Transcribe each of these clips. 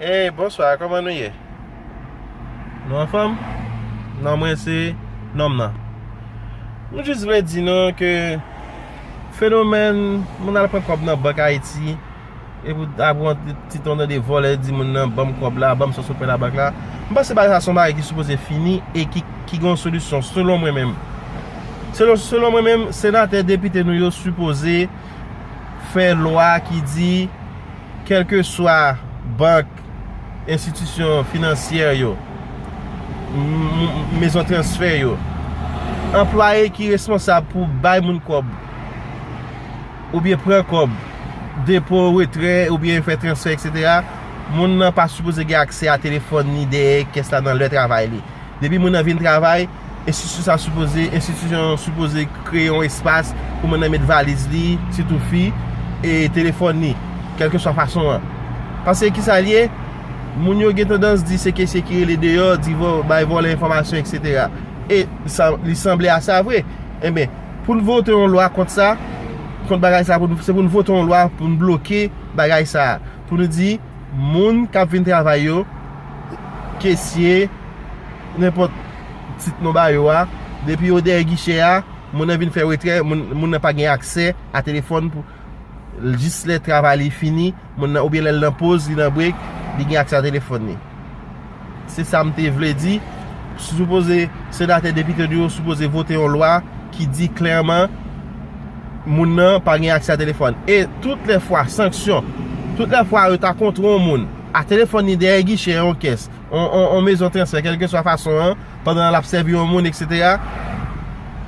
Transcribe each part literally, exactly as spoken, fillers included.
Hey, bonswa, kòman nou ye? Nou anfòm? Non, mwen se nonm nan. M jis vle di nou ke fenomèn moun al pran kòb nan bank Ayiti, epi apre yon ti ton de vòlè di moun nan, "Ban m kòb la, ban m sa w sot pran nan bank la." M panse bagay sa se yon bagay ki sipoze fini e ki, ki gen yon solisyon, selon mwen menm. Selon, selon mwen menm, senatè, depite nou yo sipoze fè lwa ki di, kèlkeswa bank, enstitisyon finansyè yo, m-, m-, mezon transfè yo, anplwaye ki responsab pou bay moun kòb, oubyen pran kòb, depo, retrè, oubyen fè transfè, etsetera, moun nan pa sipoze gen aksè a telefòn ni dèyè kès la nan lè travay li. Depi moun nan vin travay, enstitisyon sa sipoze, enstitisyon sipoze kreye yon espas pou moun nan met valiz li, sitou fi, e telefòn li, kèlkeswa fason an. Paske kisa l ye? Moun yo gen tandans di se kesye ki rele deyò, di vò-, bay vòlè enfòmasyon, etsetera. E sa, li sanble a sa vre. Enben, pou n vote yon lwa kont sa, kont bagay sa, pou n, se pou n vote yon lwa pou n bloke bagay sa. Pou nou di, moun k ap vin travay yo, kesye, nenpòt tit nou ba yo a, depi yo dèyè gichè a, moun nan vin fè retrè, moun, moun nan pa gen aksè a telefòn pou, jis lè travay li fini, moun nan, oubyen lè l nan poz, li nan brek, li gen aksè a telefòn li. Se sa m te vle di. Sipoze, senatè, depite nou yo sipoze vote yon lwa ki di klèman moun nan pa gen aksè a telefòn. E tout lè fwa, sanksyon, tout lè fwa yo ta kontre yon moun a telefòn li dèyè gichè yon kès, yon, yon, yon mezon transfè, kèlkeswa fason an, pandan l ap sèvi yon moun, etsetera,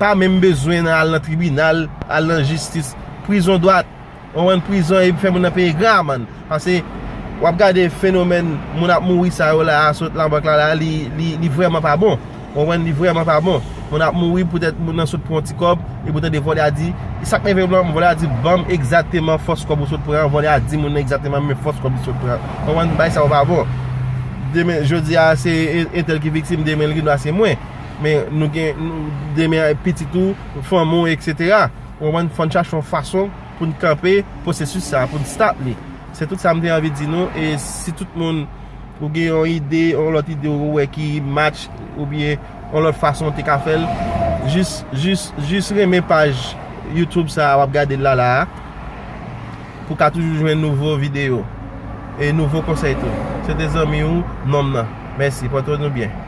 pa menm bezwen nan al nan tribinal, al nan jistis, prizon dwat. Ou konprann, prizon epi fè moun nan peye gran amann. Paske w ap gade fenomèn moun ap mouri sa yo la, sot nan bank la, la, li, li, li vrèman pa bon. Ou konprann, li vrèman pa bon. Moun ap mouri poutèt moun nan sot pran yon ti kòb, epi w tande vòlè a di, e sa k nève m lan, vòlè a di, "Ban m egzakteman fòs kòb ou sot pran an," vòlè a di moun nan egzakteman men fòs kòb li sot pran an. Ou konprann, bagay sa yo pa bon. Demen, jodi a, se entèl ki viktim, demen, li gen dwa se mwen. Men nou gen, nou, demen, pitit ou, fanmi w, etsetera. Ou konprann, fò n chache yon fason pou n kanpe pwosesis sa, pou n stop li. Se tout sa m te anvi di nou, e si tout moun ou gen yon ide, yon lòt ide ou wè ki match, oubyen yon lòt fason w te ka fè l, jis, jis, jis renmen paj YouTube sa a w ap gade l la la a, pou w ka toujou jwenn nouvo videyo e nouvo konsèy tou. Se te zanmi w, nonm nan. Mèsi, pòte nou byen.